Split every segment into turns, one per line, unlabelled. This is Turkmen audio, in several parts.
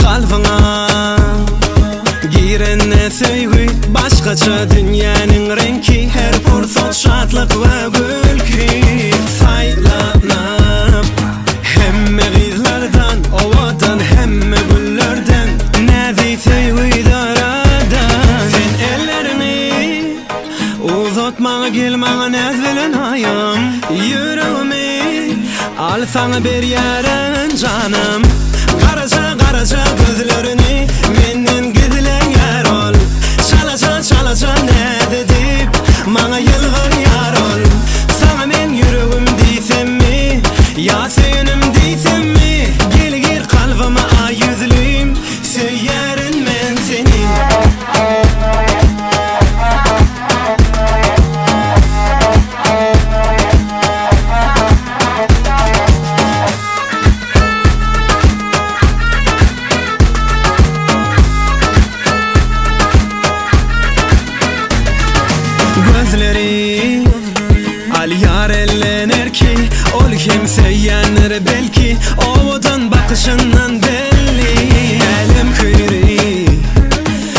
Kalbyňa girende söýgi Başgaça dünýäniň reňki Her pursat şatlyk we gülki Saýlanyp hemme gyzlardan Owadan hemme güllerden Näzik söýgi daradan Sen elleriňi Uzat maňa gel maňa näz bilen aýam Ýüregimi al saňa berýärin janym Garaja garaja gözlerini menden gizleýär ol Çalaja çalaja näz edip maňa ýylgyrýar ol Saňa men ýüregim diýsemmi ýa söýenim diýsemmi Gel gir kalbyma aý ýüzlim söýýärin men seni. Gözleri alýar elden erki Ol hem söýýändir belki Owadan bakyşyndan belli Älem hüýri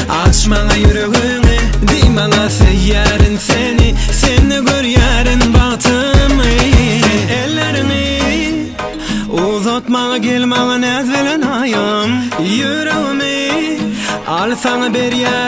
Aç maňa ýüregiňi Diý maňa söýýärin seni Sende görýärin bagtymy Sen elleriňi Uzat maňa gel maňa näz bilen aýam Ýüregimi Al saňa berýärin.